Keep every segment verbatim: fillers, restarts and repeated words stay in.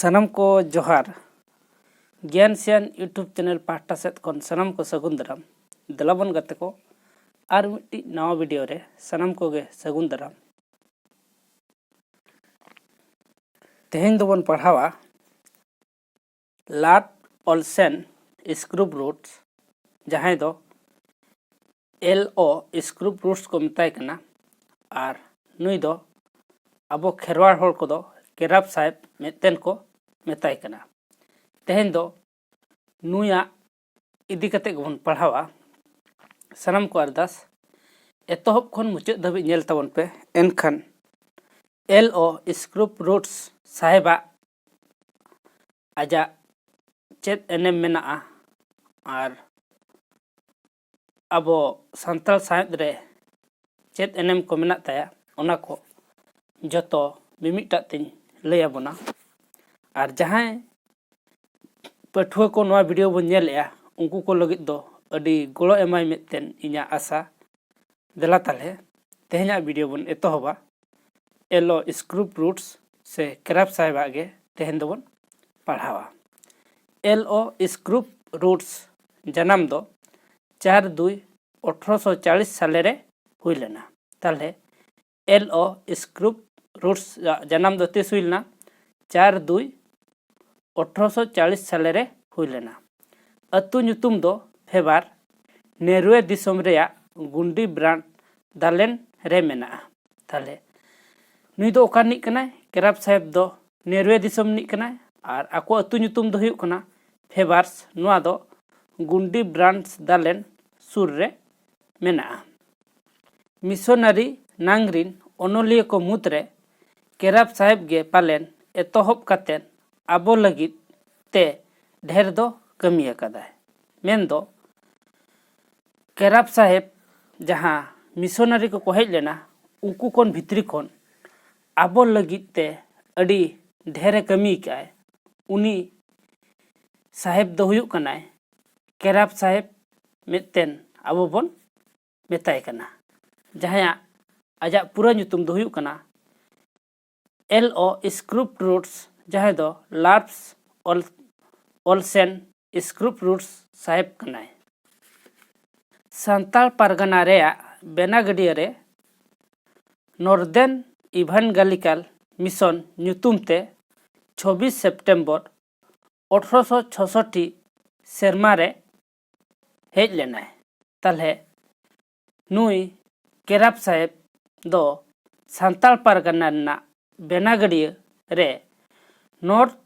ᱥᱟᱱᱟᱢ ᱠᱚ ᱡᱚᱦᱟᱨ᱾ ᱜᱮᱭᱟᱱ ᱥᱮᱭᱟᱱ YouTube ᱪᱮᱱᱮᱞ ᱯᱟᱦᱴᱟ ᱥᱮᱫ ᱠᱷᱚᱱ ᱥᱟᱱᱟᱢ ᱠᱚ ᱥᱟᱹᱜᱩᱱ ᱫᱟᱨᱟᱢ᱾ ᱫᱮᱞᱟ ᱵᱚᱱ ᱜᱟᱛᱮ ᱠᱚ, ᱟᱨ ᱢᱤᱫᱴᱤᱡ ᱱᱟᱣᱟ ᱵᱷᱤᱰᱤᱭᱳ ᱨᱮ ᱥᱟᱱᱟᱢ ᱠᱚᱜᱮ ᱥᱟᱹᱜᱩᱱ ᱫᱟᱨᱟᱢ᱾ ᱛᱮᱦᱮᱧ ᱫᱚᱵᱚᱱ ᱯᱟᱲᱦᱟᱣᱟ ᱞᱟᱨᱰ ᱚᱞᱥᱮᱱ ᱥᱠᱨᱩᱯ ᱨᱩᱴᱥ, ᱡᱟᱦᱟᱸᱭ ᱫᱚ ᱮᱞ ᱳ ᱥᱠᱨᱩᱯ ᱨᱩᱴᱥ ᱠᱚ ᱢᱮᱛᱟᱭ ᱠᱟᱱᱟ, ᱟᱨ ᱱᱩᱭ ᱫᱚ ᱟᱵᱚ ᱠᱷᱮᱨᱣᱟᱲ ᱦᱚᱲ ᱠᱚᱫᱚ ᱠᱮᱨᱟᱯ ᱥᱟᱦᱮᱵᱽ ᱢᱮᱱᱛᱮᱱ ᱠᱚ ᱢᱮᱛᱟᱭ ᱠᱟᱱᱟ᱾ ᱛᱮᱦᱮᱧ ᱫᱚ ᱱᱩᱭᱟᱜ ᱤᱫᱤ ᱠᱟᱛᱮ ᱜᱮᱵᱚᱱ ᱯᱟᱲᱦᱟᱣᱟ᱾ ᱥᱟᱱᱟᱢ ᱠᱚ ᱟᱨᱫᱟᱥ, ᱮᱛᱚᱦᱚᱵ ᱠᱷᱚᱱ ᱢᱩᱪᱟᱹᱫ ᱫᱷᱟᱹᱵᱤᱡ ᱧᱮᱞ ᱛᱟᱵᱚᱱ ᱯᱮ, ᱮᱱᱠᱷᱟᱱ ᱮᱞ ᱳ ᱥᱠᱨᱩᱯ ᱨᱩᱴᱥ ᱥᱟᱦᱮᱵᱟᱜ ᱟᱡᱟᱜ ᱪᱮᱫ ᱮᱱᱮᱢ ᱢᱮᱱᱟᱜᱼᱟ ᱟᱨ ᱟᱵᱚ ᱥᱟᱱᱛᱟᱲ ᱥᱟᱶᱦᱮᱫ ᱨᱮ ᱪᱮᱫ ᱮᱱᱮᱢ ᱠᱚ ᱢᱮᱱᱟᱜ ᱛᱟᱭᱟ, ᱚᱱᱟ ᱠᱚ ᱡᱚᱛᱚ ᱢᱤᱢᱤᱫᱴᱟᱜ ᱛᱤᱧ ᱞᱟᱹᱭ ᱟᱵᱚᱱᱟ᱾ ᱟᱨ ᱡᱟᱦᱟᱸᱭ ᱯᱟᱹᱴᱷᱩᱣᱟᱹ ᱠᱚ ᱱᱚᱣᱟ ᱵᱷᱤᱰᱤᱭᱳ ᱵᱚᱱ ᱧᱮᱞᱮᱜᱼᱟ, ᱩᱱᱠᱩ ᱠᱚ ᱞᱟᱹᱜᱤᱫ ᱫᱚ ᱟᱹᱰᱤ ᱜᱚᱲᱚ ᱮᱢᱟᱭ ᱢᱮᱱᱛᱮ ᱤᱧᱟᱹᱜ ᱟᱥᱟ᱾ ᱫᱮᱞᱟ ᱛᱟᱦᱞᱮ ᱛᱮᱦᱮᱧᱟᱜ ᱵᱷᱤᱰᱤᱭᱳ ᱵᱚᱱ ᱮᱛᱚᱦᱚᱵᱟ᱾ ᱮᱞ ᱳ ᱥᱠᱨᱩᱯ ᱨᱩᱴᱥ ᱥᱮ ᱠᱮᱨᱟᱯ ᱥᱟᱦᱮᱵᱟᱜ ᱜᱮ ᱛᱮᱦᱮᱧ ᱫᱚᱵᱚᱱ ᱯᱟᱲᱦᱟᱣᱟ᱾ ᱮᱞ ᱳ ᱥᱠᱨᱩᱯ ᱨᱩᱴᱥ ᱡᱟᱱᱟᱢ ᱫᱚ ᱪᱟᱨ ᱫᱩᱭ ᱟᱴᱷᱨᱚᱥᱚ ᱪᱟᱞᱤᱥ ᱥᱟᱞᱮ ᱨᱮ ᱦᱩᱭ ᱞᱮᱱᱟ᱾ ᱛᱟᱦᱞᱮ ᱮᱞ ᱳ ᱥᱠᱨᱩᱯ ᱨᱩᱴᱥ ᱟᱜ ᱡᱟᱱᱟᱢ ᱫᱚ ᱛᱤᱥ ᱦᱩᱭ ᱞᱮᱱᱟ? ᱪᱟᱨ ᱫᱩᱭ ᱟᱴᱷᱨᱚᱥᱚ ᱪᱟᱞᱤᱥ ᱥᱟᱞᱮ ᱨᱮ ᱦᱩᱭ ᱞᱮᱱᱟ᱾ ᱟᱹᱛᱩ ᱧᱩᱛᱩᱢ ᱫᱚ ᱯᱷᱮᱵᱟᱨ, ᱱᱮᱨᱣᱮ ᱫᱤᱥᱚᱢ ᱨᱮᱭᱟᱜ ᱜᱩᱱᱰᱤ ᱵᱨᱟᱱᱰ ᱫᱟᱞᱮᱱ ᱨᱮ ᱢᱮᱱᱟᱜᱼᱟ᱾ ᱛᱟᱦᱞᱮ ᱱᱩᱭ ᱫᱚ ᱚᱠᱟ ᱨᱤᱱᱤᱡ ᱠᱟᱱᱟᱭ? ᱠᱮᱨᱟᱯ ᱥᱟᱦᱮᱵᱽ ᱫᱚ ᱱᱮᱨᱣᱮ ᱫᱤᱥᱚᱢ ᱨᱤᱱᱤᱡ ᱠᱟᱱᱟᱭ, ᱟᱨ ᱟᱠᱚ ᱟᱹᱛᱩ ᱧᱩᱛᱩᱢ ᱫᱚ ᱦᱩᱭᱩᱜ ᱠᱟᱱᱟ ᱯᱷᱮᱵᱟᱨᱥ᱾ ᱱᱚᱣᱟ ᱫᱚ ᱜᱩᱱᱰᱤ ᱵᱨᱟᱱᱰ ᱫᱟᱞᱮᱱ ᱥᱩᱨ ᱨᱮ ᱢᱮᱱᱟᱜᱼᱟ᱾ ᱢᱤᱥᱚᱱᱟᱨᱤ ᱱᱟᱝ ᱨᱤᱱ ᱚᱱᱚᱞᱤᱭᱟᱹ ᱠᱚ ᱢᱩᱫᱽᱨᱮ ᱠᱮᱨᱟᱯ ᱥᱟᱦᱮᱵᱽ ᱜᱮ ᱯᱟᱞᱮᱱ ᱮᱛᱚᱦᱚᱵ ᱠᱟᱛᱮ ᱟᱵᱚ ᱞᱟᱹᱜᱤᱫ ᱛᱮ ᱰᱷᱮᱨ ᱫᱚ ᱠᱟᱹᱢᱤ ᱟᱠᱟᱫᱟᱭ᱾ ᱢᱮᱱᱫᱚ ᱠᱮᱨᱟᱯ ᱥᱟᱦᱮᱵᱽ ᱡᱟᱦᱟᱸ ᱢᱤᱥᱚᱱᱟᱨᱤ ᱠᱚᱠᱚ ᱦᱮᱡ ᱞᱮᱱᱟ, ᱩᱱᱠᱩ ᱠᱷᱚᱱ ᱵᱷᱤᱛᱨᱤ ᱠᱷᱚᱱ ᱟᱵᱚ ᱞᱟᱹᱜᱤᱫ ᱛᱮ ᱟᱹᱰᱤ ᱰᱷᱮᱨᱮ ᱠᱟᱹᱢᱤ ᱟᱠᱟᱫᱼᱟᱭ᱾ ᱩᱱᱤ ᱥᱟᱦᱮᱵᱽ ᱫᱚ ᱦᱩᱭᱩᱜ ᱠᱟᱱᱟᱭ ᱠᱮᱨᱟᱯ ᱥᱟᱦᱮᱵᱽ, ᱢᱤᱫᱴᱮᱱ ᱟᱵᱚ ᱵᱚᱱ ᱢᱮᱛᱟᱭ ᱠᱟᱱᱟ, ᱡᱟᱦᱟᱸᱭᱟᱜ ᱟᱡᱟᱜ ᱯᱩᱨᱟᱹ ᱧᱩᱛᱩᱢ ᱫᱚ ᱦᱩᱭᱩᱜ ᱠᱟᱱᱟ ᱮᱞ ᱳ ᱥᱠᱨᱩᱯ ᱨᱩᱴᱥ ᱡᱟᱦᱟᱸᱭ ᱫᱚ ᱞᱟᱨᱯᱥ ᱚᱞ ᱚᱞᱥᱮᱱ ᱥᱠᱨᱩᱯ ᱨᱩᱴᱥ ᱥᱟᱦᱮᱵᱽ ᱠᱟᱱᱟᱭ᱾ ᱥᱟᱱᱛᱟᱲ ᱯᱟᱨᱜᱟᱱᱟ ᱨᱮᱭᱟᱜ ᱵᱮᱱᱟᱜᱟᱹᱰᱤᱭᱟᱹ ᱨᱮ ᱱᱚᱨᱫᱮᱱ ᱤᱵᱷᱟᱱᱜᱟᱞᱤᱠᱟᱞ ᱢᱤᱥᱚᱱ ᱧᱩᱛᱩᱢ ᱛᱮ ᱪᱷᱚᱵᱵᱤᱥ ᱥᱮᱯᱴᱮᱢᱵᱚᱨ ᱟᱴᱷᱨᱚᱥᱚ ᱪᱷᱚᱥᱚᱴᱴᱤ ᱥᱮᱨᱢᱟ ᱨᱮ ᱦᱮᱡ ᱞᱮᱱᱟᱭ᱾ ᱛᱟᱦᱞᱮ ᱱᱩᱭ ᱠᱮᱨᱟᱯ ᱥᱟᱦᱮᱵᱽ ᱫᱚ ᱥᱟᱱᱛᱟᱲ ᱯᱟᱨᱜᱟᱱᱟ ᱨᱮᱱᱟᱜ ᱵᱮᱱᱟᱜᱟᱹᱰᱤᱭᱟᱹ ᱨᱮ ᱱᱚᱨᱛᱷ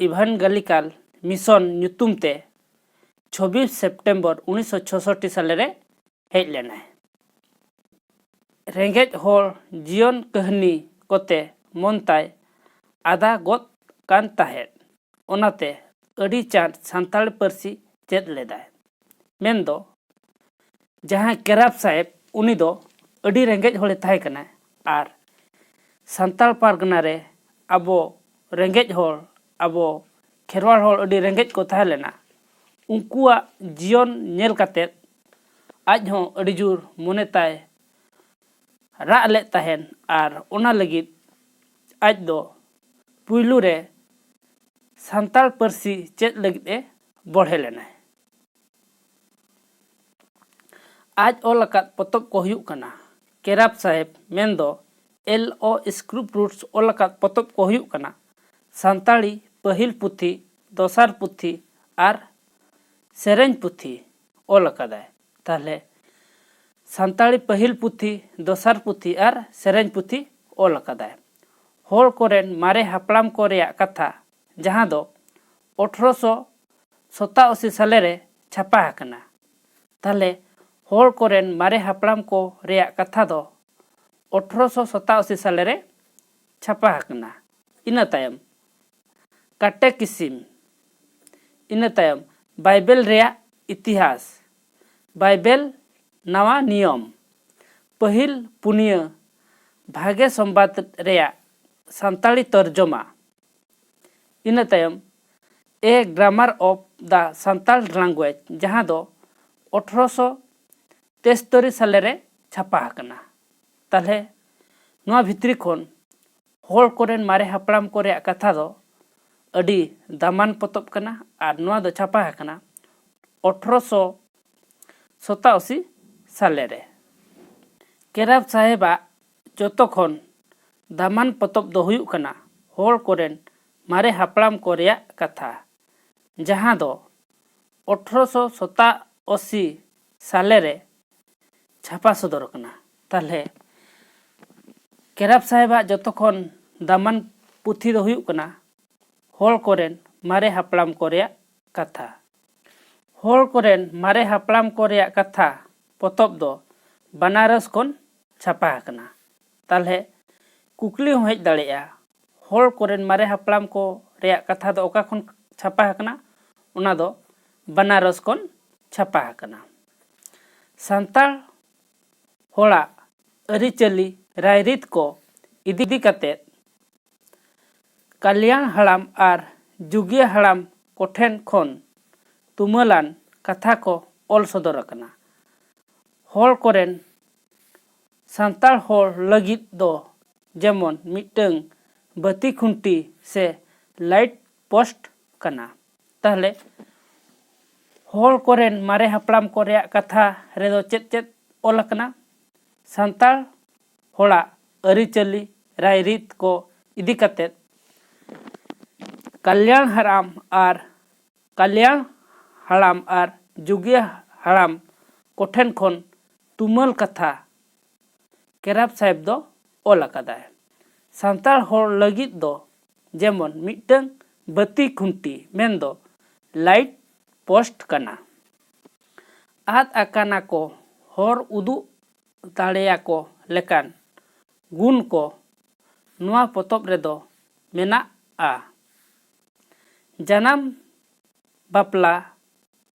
ᱤᱵᱷᱟᱱᱜᱟᱞᱤᱠᱟᱞ ᱢᱤᱥᱚᱱ ᱧᱩᱛᱩᱢ ᱛᱮ ᱪᱷᱚᱵᱵᱤᱥ ᱥᱮᱯᱴᱮᱢᱵᱚᱨ ᱩᱱᱤᱥᱥᱚ ᱪᱷᱚᱥᱚᱴᱴᱤ ᱥᱟᱞᱮ ᱨᱮ ᱦᱮᱡ ᱞᱮᱱᱟᱭ᱾ ᱨᱮᱸᱜᱮᱡ ᱦᱚᱲ ᱡᱤᱭᱚᱱ ᱠᱟᱹᱦᱱᱤ ᱠᱚᱛᱮ ᱢᱚᱱ ᱛᱟᱭ ᱟᱫᱟ ᱜᱚᱫ ᱠᱟᱱ ᱛᱟᱦᱮᱸᱫ, ᱚᱱᱟᱛᱮ ᱟᱹᱰᱤ ᱪᱟᱸᱴ ᱥᱟᱱᱛᱟᱲᱤ ᱯᱟᱹᱨᱥᱤ ᱪᱮᱫ ᱞᱮᱫᱟᱭ᱾ ᱢᱮᱱᱫᱚ ᱡᱟᱦᱟᱸᱭ ᱠᱮᱨᱟᱯ ᱥᱟᱦᱮᱵᱽ, ᱩᱱᱤ ᱫᱚ ᱟᱹᱰᱤ ᱨᱮᱸᱜᱮᱡ ᱦᱚᱲᱮ ᱛᱟᱦᱮᱸ ᱠᱟᱱᱟ᱾ ᱟᱨ ᱥᱟᱱᱛᱟᱲ ᱯᱟᱨᱜᱟᱱᱟ ᱨᱮ ᱟᱵᱚ ᱨᱮᱸᱜᱮᱡ ᱦᱚᱲ, ᱟᱵᱚ ᱠᱷᱮᱨᱣᱟᱲ ᱦᱚᱲ ᱟᱹᱰᱤ ᱨᱮᱸᱜᱮᱡ ᱠᱚ ᱛᱟᱦᱮᱸ ᱞᱮᱱᱟ᱾ ᱩᱱᱠᱩᱣᱟᱜ ᱡᱤᱭᱚᱱ ᱧᱮᱞ ᱠᱟᱛᱮᱫ ᱟᱡ ᱦᱚᱸ ᱟᱹᱰᱤ ᱡᱳᱨ ᱢᱚᱱᱮ ᱛᱟᱭ ᱨᱟᱜ ᱞᱮᱫ ᱛᱟᱦᱮᱱ᱾ ᱟᱨ ᱚᱱᱟ ᱞᱟᱹᱜᱤᱫ ᱟᱡ ᱫᱚ ᱯᱩᱭᱞᱩ ᱨᱮ ᱥᱟᱱᱛᱟᱲ ᱯᱟᱹᱨᱥᱤ ᱪᱮᱫ ᱞᱟᱹᱜᱤᱫ ᱮ ᱵᱚᱲᱦᱮ ᱞᱮᱱᱟᱭ᱾ ᱟᱡ ᱚᱞ ᱟᱠᱟᱫ ᱯᱚᱛᱚᱵ ᱠᱚ ᱦᱩᱭᱩᱜ ᱠᱟᱱᱟ ᱠᱮᱨᱟᱯ ᱥᱟᱦᱮᱵᱽ, ᱢᱮᱱᱫᱚ ᱮᱞ ᱳ ᱥᱠᱨᱩᱯ ᱨᱩᱴᱥ ᱚᱞ ᱟᱠᱟᱫ ᱯᱚᱛᱚᱵ ᱠᱚ ᱦᱩᱭᱩᱜ ᱠᱟᱱᱟ ᱥᱟᱱᱛᱟᱲᱤ ᱯᱟᱹᱦᱤᱞ ᱯᱩᱛᱷᱤ, ᱫᱚᱥᱟᱨ ᱯᱩᱛᱷᱤ ᱟᱨ ᱥᱮᱨᱮᱧ ᱯᱩᱛᱷᱤ ᱚᱞ ᱟᱠᱟᱫᱟᱭ᱾ ᱛᱟᱦᱞᱮ ᱥᱟᱱᱛᱟᱲᱤ ᱯᱟᱹᱦᱤᱞ ᱯᱩᱛᱷᱤ, ᱫᱚᱥᱟᱨ ᱯᱩᱛᱷᱤ ᱟᱨ ᱥᱮᱨᱮᱧ ᱯᱩᱛᱷᱤ ᱚᱞ ᱟᱠᱟᱫᱟᱭ᱾ ᱦᱚᱲ ᱠᱚᱨᱮᱱ ᱢᱟᱨᱮ ᱦᱟᱯᱲᱟᱢ ᱠᱚ ᱨᱮᱭᱟᱜ ᱠᱟᱛᱷᱟ, ᱡᱟᱦᱟᱸ ᱫᱚ ᱟᱴᱷᱨᱚᱥᱚ ᱥᱚᱛᱟᱚᱥᱤ ᱥᱟᱞᱮ ᱨᱮ ᱪᱷᱟᱯᱟ ᱟᱠᱟᱱᱟ᱾ ᱛᱟᱦᱞᱮ ᱦᱚᱲ ᱠᱚᱨᱮᱱ ᱢᱟᱨᱮ ᱦᱟᱯᱲᱟᱢ ᱠᱚ ᱨᱮᱭᱟᱜ ᱠᱟᱛᱷᱟ ᱫᱚ ᱟᱴᱷᱨᱚᱥᱚ ᱥᱚᱛᱟᱚᱥᱤ ᱥᱟᱞᱮ ᱨᱮ ᱪᱷᱟᱯᱟ ᱟᱠᱟᱱᱟ᱾ ᱤᱱᱟᱹ ᱛᱟᱭᱚᱢ ᱠᱟᱴᱮᱠᱤᱥᱤᱢ, ᱤᱱᱟᱹ ᱛᱟᱭᱚᱢ ᱵᱟᱭᱵᱮᱞ ᱨᱮᱭᱟᱜ ᱤᱛᱤᱦᱟᱥ, ᱵᱟᱭᱵᱮᱞ ᱱᱟᱣᱟ ᱱᱤᱭᱚᱢ, ᱯᱟᱹᱦᱤᱞ ᱯᱩᱱᱭᱟᱹ ᱵᱷᱟᱜᱮ ᱥᱚᱢᱵᱟᱫ ᱨᱮᱭᱟᱜ ᱥᱟᱱᱛᱟᱲᱤ ᱛᱚᱨᱡᱚᱢᱟ, ᱤᱱᱟᱹ ᱛᱟᱭᱚᱢ A Grammar of the Santal Language, ᱡᱟᱦᱟᱸ ᱫᱚ ᱟᱴᱷᱨᱚᱥᱚ ᱛᱮᱥᱛᱳᱨᱤ ᱥᱟᱞᱮ ᱨᱮ ᱪᱷᱟᱯᱟ ᱟᱠᱟᱱᱟ᱾ ᱛᱟᱦᱞᱮ ᱱᱚᱣᱟ ᱵᱷᱤᱛᱨᱤ ᱠᱷᱚᱱ ᱦᱚᱲ ᱠᱚᱨᱮᱱ ᱢᱟᱨᱮ ᱦᱟᱯᱲᱟᱢ ᱠᱚ ᱨᱮᱭᱟᱜ ᱠᱟᱛᱷᱟ ᱫᱚ ᱟᱹᱰᱤ ᱫᱟᱢᱟᱱ ᱯᱚᱛᱚᱵ ᱠᱟᱱᱟ ᱟᱨ ᱱᱚᱣᱟ ᱫᱚ ᱪᱷᱟᱯᱟ ᱟᱠᱟᱱᱟ ᱟᱴᱷᱨᱚᱥᱚ ᱥᱚᱛᱟᱥᱤ ᱥᱟᱞᱮ ᱨᱮ᱾ ᱠᱮᱨᱟᱵ ᱥᱟᱦᱮᱵᱟᱜ ᱡᱚᱛᱚ ᱠᱷᱚᱱ ᱫᱟᱢᱟᱱ ᱯᱚᱛᱚᱵ ᱫᱚ ᱦᱩᱭᱩᱜ ᱠᱟᱱᱟ ᱦᱚᱲ ᱠᱚᱨᱮᱱ ᱢᱟᱨᱮ ᱦᱟᱯᱲᱟᱢ ᱠᱚ ᱨᱮᱭᱟᱜ ᱠᱟᱛᱷᱟ, ᱡᱟᱦᱟᱸ ᱫᱚ ᱟᱴᱷᱨᱚᱥᱚ ᱥᱚᱛᱟᱥᱤ ᱥᱟᱞᱮ ᱨᱮ ᱪᱷᱟᱯᱟ ᱥᱚᱫᱚᱨ ᱟᱠᱟᱱᱟ᱾ ᱛᱟᱦᱞᱮ ᱠᱮᱨᱟᱵ ᱥᱟᱦᱮᱵᱟᱜ ᱡᱚᱛᱚ ᱠᱷᱚᱱ ᱫᱟᱢᱟᱱ ᱯᱩᱛᱷᱤ ᱫᱚ ᱦᱩᱭᱩᱜ ᱠᱟᱱᱟ ᱦᱚᱲ ᱠᱚᱨᱮᱱ ᱢᱟᱨᱮ ᱦᱟᱯᱲᱟᱢ ᱠᱚ ᱨᱮᱭᱟᱜ ᱠᱟᱛᱷᱟ᱾ ᱦᱚᱲ ᱠᱚᱨᱮᱱ ᱢᱟᱨᱮ ᱦᱟᱯᱲᱟᱢ ᱠᱚ ᱨᱮᱭᱟᱜ ᱠᱟᱛᱷᱟ ᱯᱚᱛᱚᱵ ᱫᱚ ᱵᱟᱱᱟᱨᱚᱥ ᱠᱷᱚᱱ ᱪᱷᱟᱯᱟ ᱟᱠᱟᱱᱟ᱾ ᱛᱟᱦᱞᱮ ᱠᱩᱠᱞᱤ ᱦᱚᱸ ᱦᱮᱡ ᱫᱟᱲᱮᱭᱟᱜᱼᱟ, ᱦᱚᱲ ᱠᱚᱨᱮᱱ ᱢᱟᱨᱮ ᱦᱟᱯᱲᱟᱢ ᱠᱚ ᱨᱮᱭᱟᱜ ᱠᱟᱛᱷᱟ ᱫᱚ ᱚᱠᱟ ᱠᱷᱚᱱ ᱪᱷᱟᱯᱟ ᱟᱠᱟᱱᱟ? ᱚᱱᱟ ᱫᱚ ᱵᱟᱱᱟᱨᱚᱥ ᱠᱷᱚᱱ ᱪᱷᱟᱯᱟ ᱟᱠᱟᱱᱟ᱾ ᱥᱟᱱᱛᱟᱲ ᱦᱚᱲᱟᱜ ᱟᱹᱨᱤᱪᱟᱹᱞᱤ ᱨᱟᱭᱨᱤᱛ ᱠᱚ ᱤᱫᱤ ᱠᱟᱛᱮ ᱠᱟᱞᱭᱟᱬ ᱦᱟᱲᱟᱢ ᱟᱨ ᱡᱩᱜᱤᱭᱟᱹ ᱦᱟᱲᱟᱢ ᱠᱚᱴᱷᱮᱱ ᱠᱷᱚᱱ ᱛᱩᱢᱟᱹᱞᱟᱱ ᱠᱟᱛᱷᱟ ᱠᱚ ᱚᱞ ᱥᱚᱫᱚᱨ ᱟᱠᱟᱱᱟ᱾ ᱦᱚᱲ ᱠᱚᱨᱮᱱ ᱥᱟᱱᱛᱟᱲ ᱦᱚᱲ ᱞᱟᱹᱜᱤᱫ ᱫᱚ ᱡᱮᱢᱚᱱ ᱢᱤᱫᱴᱟᱹᱝ ᱵᱟᱹᱛᱤ ᱠᱷᱩᱱᱴᱤ ᱥᱮ ᱞᱟᱭᱤᱴ ᱯᱳᱥᱴ ᱠᱟᱱᱟ᱾ ᱛᱟᱦᱞᱮ ᱦᱚᱲ ᱠᱚᱨᱮᱱ ᱢᱟᱨᱮ ᱦᱟᱯᱲᱟᱢ ᱠᱚ ᱨᱮᱭᱟᱜ ᱠᱟᱛᱷᱟ ᱨᱮᱫᱚ ᱪᱮᱫ ᱪᱮᱫ ᱚᱞ ᱟᱠᱟᱱᱟ? ᱥᱟᱱᱛᱟᱲ ᱦᱚᱲᱟᱜ ᱟᱹᱨᱤᱪᱟᱹᱞᱤ ᱨᱟᱭᱨᱤᱛ ᱠᱚ ᱤᱫᱤ ᱠᱟᱛᱮ ᱠᱟᱞᱭᱟᱬ ᱦᱟᱲᱟᱢ ᱟᱨ ᱠᱟᱞᱭᱟᱬ ᱦᱟᱲᱟᱢ ᱟᱨ ᱡᱩᱜᱤᱭᱟᱹ ᱦᱟᱲᱟᱢ ᱠᱚᱴᱷᱮᱱ ᱠᱷᱚᱱ ᱛᱩᱢᱟᱹᱞ ᱠᱟᱛᱷᱟ ᱠᱮᱨᱟᱵ ᱥᱟᱦᱮᱵ ᱫᱚ ᱚᱞ ᱟᱠᱟᱫᱟᱭ᱾ ᱥᱟᱱᱛᱟᱲ ᱦᱚᱲ ᱞᱟᱹᱜᱤᱫ ᱫᱚ ᱡᱮᱢᱚᱱ ᱢᱤᱫᱴᱟᱹᱝ ᱵᱟᱹᱛᱤ ᱠᱷᱩᱱᱴᱤ ᱢᱮᱱᱫᱚ ᱞᱟᱭᱤᱴ ᱯᱳᱥᱴ ᱠᱟᱱᱟ᱾ ᱟᱫ ᱟᱠᱟᱱᱟ ᱠᱚ ᱦᱚᱨ ᱩᱫᱩᱜ ᱫᱟᱲᱮᱭᱟᱠᱚ ᱞᱮᱠᱟᱱ ᱜᱩᱱ ᱠᱚ ᱱᱚᱣᱟ ᱯᱚᱛᱚᱵ ᱨᱮᱫᱚ ᱢᱮᱱᱟᱜᱼᱟ᱾ ᱡᱟᱱᱟᱢ, ᱵᱟᱯᱞᱟ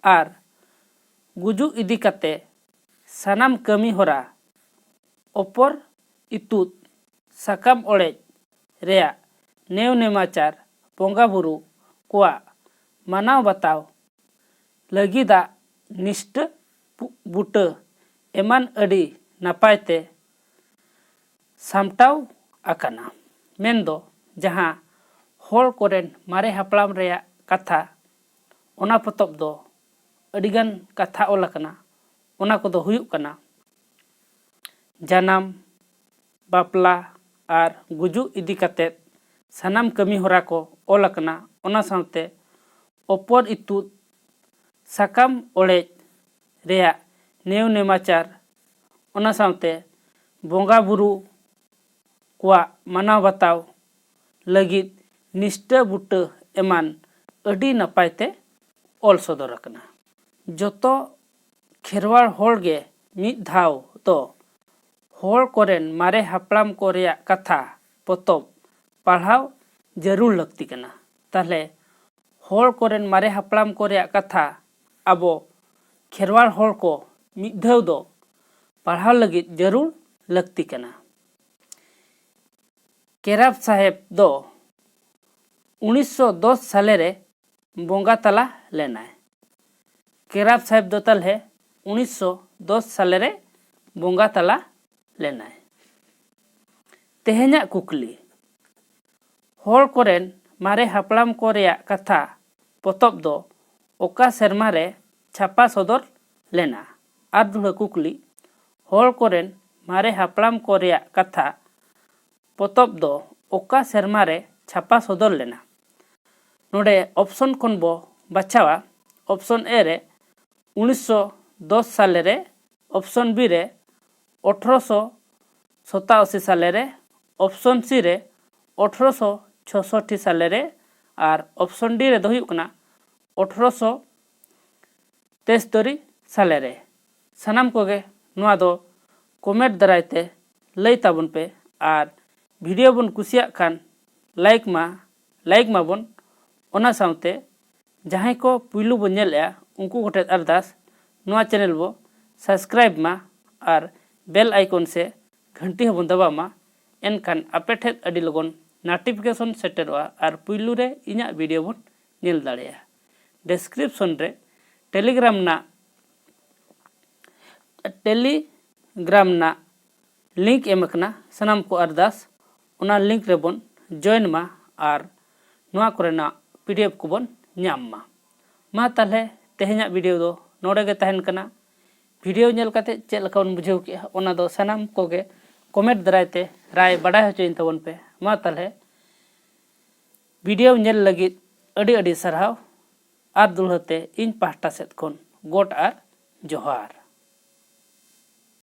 ᱟᱨ ᱜᱩᱡᱩᱜ ᱤᱫᱤ ᱠᱟᱛᱮ ᱥᱟᱱᱟᱢ ᱠᱟᱹᱢᱤ ᱦᱚᱨᱟ, ᱚᱯᱚᱨ ᱤᱛᱩᱫ ᱥᱟᱠᱟᱢ ᱚᱲᱮᱡ ᱨᱮᱭᱟᱜ ᱱᱮᱣ ᱱᱮᱢᱟᱪᱟᱨ, ᱵᱚᱸᱜᱟ ᱵᱩᱨᱩ ᱠᱚᱣᱟᱜ ᱢᱟᱱᱟᱣ ᱵᱟᱛᱟᱣ ᱞᱟᱹᱜᱤᱫᱟᱜ ᱱᱤᱥᱴᱟᱹ ᱵᱩ-, ᱵᱩᱴᱟᱹ ᱮᱢᱟᱱ ᱟᱹᱰᱤ ᱱᱟᱯᱟᱭ ᱛᱮ ᱥᱟᱢᱴᱟᱣ ᱟᱠᱟᱱᱟ᱾ ᱢᱮᱱᱫᱚ ᱡᱟᱦᱟᱸ ᱦᱚᱲ ᱠᱚᱨᱮᱱ ᱢᱟᱨᱮ ᱦᱟᱯᱲᱟᱢ ᱨᱮᱭᱟᱜ ᱠᱟᱛᱷᱟ, ᱚᱱᱟ ᱯᱚᱛᱚᱵ ᱫᱚ ᱟᱹᱰᱤᱜᱟᱱ ᱠᱟᱛᱷᱟ ᱚᱞ ᱟᱠᱟᱱᱟ᱾ ᱚᱱᱟ ᱠᱚᱫᱚ ᱦᱩᱭᱩᱜ ᱠᱟᱱᱟ, ᱡᱟᱱᱟᱢ, ᱵᱟᱯᱞᱟ ᱟᱨ ᱜᱩᱡᱩᱜ ᱤᱫᱤ ᱠᱟᱛᱮ ᱥᱟᱱᱟᱢ ᱠᱟᱹᱢᱤ ᱦᱚᱨᱟ ᱠᱚ ᱚᱞ ᱟᱠᱟᱱᱟ᱾ ᱚᱱᱟ ᱥᱟᱶᱛᱮ ᱚᱯᱚᱨ ᱤᱛᱩᱫ, ᱥᱟᱠᱟᱢ ᱚᱲᱮᱡ ᱨᱮᱭᱟᱜ ᱱᱮᱣ ᱱᱮᱢᱟᱪᱟᱨ, ᱚᱱᱟ ᱥᱟᱶᱛᱮ ᱵᱚᱸᱜᱟ ᱵᱩᱨᱩ ᱠᱚᱣᱟᱜ ᱢᱟᱱᱟᱣ ᱵᱟᱛᱟᱣ ᱞᱟᱹᱜᱤᱫ ᱱᱤᱥᱴᱟᱹ ᱵᱩᱴᱟᱹ ᱮᱢᱟᱱ ᱟᱹᱰᱤ ᱱᱟᱯᱟᱭ ᱛᱮ ᱚᱞ ᱥᱚᱫᱚᱨ ᱟᱠᱟᱱᱟ᱾ ᱡᱚᱛᱚ ᱠᱷᱮᱨᱣᱟᱲ ᱦᱚᱲ ᱜᱮ ᱢᱤᱫ ᱫᱷᱟᱣ ᱫᱚ ᱦᱚᱲ ᱠᱚᱨᱮᱱ ᱢᱟᱨᱮ ᱦᱟᱯᱲᱟᱢ ᱠᱚ ᱨᱮᱭᱟᱜ ᱠᱟᱛᱷᱟ ᱯᱚᱛᱚᱵ ᱯᱟᱲᱦᱟᱣ ᱡᱟᱹᱨᱩᱲ ᱞᱟᱹᱠᱛᱤ ᱠᱟᱱᱟ᱾ ᱛᱟᱦᱞᱮ ᱦᱚᱲ ᱠᱚᱨᱮᱱ ᱢᱟᱨᱮ ᱦᱟᱯᱲᱟᱢ ᱠᱚ ᱨᱮᱭᱟᱜ ᱠᱟᱛᱷᱟ ᱟᱵᱚ ᱠᱷᱮᱨᱣᱟᱲ ᱦᱚᱲ ᱠᱚ ᱢᱤᱫ ᱫᱷᱟᱣ ᱫᱚ ᱯᱟᱲᱦᱟᱣ ᱞᱟᱹᱜᱤᱫ ᱡᱟᱹᱨᱩᱲ ᱞᱟᱹᱠᱛᱤ ᱠᱟᱱᱟ᱾ ᱠᱮᱨᱟᱵ ᱥᱟᱦᱮᱵ ᱫᱚ ᱩᱱᱤᱥᱥᱚ ᱫᱚᱥ ᱥᱟᱞᱮ ᱨᱮ ᱵᱚᱸᱜᱟ ᱛᱟᱞᱟ ᱞᱮᱱᱟᱭ᱾ ᱠᱮᱨᱟᱵ ᱥᱟᱦᱮᱵ ᱫᱚ ᱛᱟᱞᱦᱮ ᱩᱱᱤᱥᱥᱚ ᱫᱚᱥ ᱥᱟᱞᱮ ᱨᱮ ᱵᱚᱸᱜᱟ ᱛᱟᱞᱟ ᱞᱮᱱᱟᱭ᱾ ᱛᱮᱦᱮᱧᱟᱜ ᱠᱩᱠᱞᱤ, ᱦᱚᱲ ᱠᱚᱨᱮᱱ ᱢᱟᱨᱮ ᱦᱟᱯᱲᱟᱢ ᱠᱚ ᱨᱮᱭᱟᱜ ᱠᱟᱛᱷᱟ ᱯᱚᱛᱚᱵ ᱫᱚ ᱚᱠᱟ ᱥᱮᱨᱢᱟ ᱨᱮ ᱪᱷᱟᱯᱟ ᱥᱚᱫᱚᱨ ᱞᱮᱱᱟ? ᱟᱨ ᱫᱩᱦᱲᱟᱹ ᱠᱩᱠᱞᱤ, ᱦᱚᱲ ᱠᱚᱨᱮᱱ ᱢᱟᱨᱮ ᱦᱟᱯᱲᱟᱢ ᱠᱚ ᱨᱮᱭᱟᱜ ᱠᱟᱛᱷᱟ ᱯᱚᱛᱚᱵ ᱫᱚ ᱚᱠᱟ ᱥᱮᱨᱢᱟ ᱨᱮ ᱪᱷᱟᱯᱟ ᱥᱚᱫᱚᱨ ᱞᱮᱱᱟ? ᱱᱚᱰᱮ ᱚᱯᱥᱚᱱ ᱠᱷᱚᱱ ᱵᱚ ᱵᱟᱪᱷᱟᱣᱟ, ᱚᱯᱥᱚᱱ ᱮ ᱨᱮ ᱩᱱᱤᱥᱥᱚ ᱫᱚᱥ ᱥᱟᱞᱮ ᱨᱮ, ᱚᱯᱥᱚᱱ ᱵᱤ ᱨᱮ ᱟᱴᱷᱨᱚᱥᱚ ᱥᱚᱛᱟᱥᱤ ᱥᱟᱞᱮ ᱨᱮ, ᱚᱯᱥᱚᱱ ᱥᱤ ᱨᱮ ᱟᱴᱷᱨᱚᱥᱚ ᱪᱷᱚᱥᱚᱴᱴᱤ ᱥᱟᱞᱮ ᱨᱮ, ᱟᱨ ᱚᱯᱥᱚᱱ ᱰᱤ ᱨᱮᱫᱚ ᱦᱩᱭᱩᱜ ᱠᱟᱱᱟ ᱟᱴᱷᱨᱚᱥᱚ ᱛᱮᱥᱛᱚᱨᱤ ᱥᱟᱞᱮ ᱨᱮ᱾ ᱥᱟᱱᱟᱢ ᱠᱚᱜᱮ ᱱᱚᱣᱟ ᱫᱚ ᱠᱚᱢᱮᱱᱴ ᱫᱟᱨᱟᱭ ᱛᱮ ᱞᱟᱹᱭ ᱛᱟᱵᱚᱱ ᱯᱮ, ᱟᱨ ᱵᱷᱤᱰᱤᱭᱳ ᱵᱚᱱ ᱠᱩᱥᱤᱭᱟᱜ ᱠᱷᱟᱱ ᱞᱟᱭᱤᱠ ᱢᱟ, ᱞᱟᱭᱤᱠ ᱢᱟᱵᱚᱱ᱾ ᱚᱱᱟ ᱥᱟᱶᱛᱮ ᱡᱟᱦᱟᱸᱭ ᱠᱚ ᱯᱩᱭᱞᱩ ᱵᱚᱱ ᱧᱮᱞᱮᱜᱼᱟ, ᱩᱱᱠᱩ ᱠᱚᱴᱷᱮᱱ ᱟᱨᱫᱟᱥ, ᱱᱚᱣᱟ ᱪᱮᱱᱮᱞ ᱵᱚ ᱥᱟᱵᱥᱠᱨᱟᱭᱤᱵ ᱢᱟ ᱟᱨ ᱵᱮᱞ ᱟᱭᱠᱚᱱ ᱥᱮ ᱜᱷᱟᱹᱱᱴᱤ ᱦᱚᱸᱵᱚᱱ ᱫᱟᱵᱟᱣ ᱢᱟ᱾ ᱮᱱᱠᱷᱟᱱ ᱟᱯᱮ ᱴᱷᱮᱱ ᱟᱹᱰᱤ ᱞᱚᱜᱚᱱ ᱱᱳᱴᱤᱯᱷᱤᱠᱮᱥᱚᱱ ᱥᱮᱴᱮᱨᱚᱜᱼᱟ ᱟᱨ ᱯᱩᱭᱞᱩ ᱨᱮ ᱤᱧᱟᱹᱜ ᱵᱷᱤᱰᱤᱭᱳ ᱵᱚᱱ ᱧᱮᱞ ᱫᱟᱲᱮᱭᱟᱜᱼᱟ᱾ ᱰᱮᱥᱠᱨᱤᱯᱥᱚᱱ ᱨᱮ ᱴᱮᱞᱤᱜᱨᱟᱢ ᱨᱮᱱᱟᱜ, ᱴᱮᱞᱤᱜᱨᱟᱢ ᱨᱮᱱᱟᱜ ᱞᱤᱝᱠ ᱮᱢ ᱟᱠᱟᱱᱟ᱾ ᱥᱟᱱᱟᱢ ᱠᱚ ᱟᱨᱫᱟᱥ ᱚᱱᱟ ᱞᱤᱝᱠ ᱨᱮᱵᱚᱱ ᱡᱚᱭᱮᱱ ᱢᱟ ᱟᱨ ᱱᱚᱣᱟ ᱠᱚᱨᱮᱱᱟᱜ ᱯᱤᱰᱤᱮᱯᱷ ᱠᱚᱵᱚᱱ ᱧᱟᱢ ᱢᱟ᱾ ᱢᱟ ᱛᱟᱦᱚᱞᱮ ᱛᱮᱦᱮᱧᱟᱜ ᱵᱷᱤᱰᱤᱭᱳ ᱫᱚ ᱱᱚᱰᱮ ᱜᱮ ᱛᱟᱦᱮᱱ ᱠᱟᱱᱟ᱾ ᱵᱷᱤᱰᱤᱭᱳ ᱧᱮᱞ ᱠᱟᱛᱮ ᱪᱮᱫ ᱞᱮᱠᱟ ᱵᱚᱱ ᱵᱩᱡᱷᱟᱹᱣ ᱠᱮᱜᱼᱟ, ᱚᱱᱟ ᱫᱚ ᱥᱟᱱᱟᱢ ᱠᱚᱜᱮ ᱠᱚᱢᱮᱱᱴ ᱫᱟᱨᱟᱭ ᱛᱮ ᱨᱟᱭ ᱵᱟᱰᱟᱭ ᱦᱚᱪᱚᱭᱤᱧ ᱛᱟᱵᱚᱱ ᱯᱮ᱾ ᱢᱟ ᱛᱟᱦᱚᱞᱮ ᱵᱷᱤᱰᱤᱭᱳ ᱧᱮᱞ ᱞᱟᱹᱜᱤᱫ ᱟᱹᱰᱤ ᱟᱹᱰᱤ ᱥᱟᱨᱦᱟᱣ ᱟᱨ ᱫᱩᱞᱦᱟᱹ ᱛᱮ ᱤᱧ ᱯᱟᱦᱴᱟ ᱥᱮᱫ ᱠᱷᱚᱱ ᱜᱚᱰ ᱟᱨ ᱡᱚᱦᱟᱨ᱾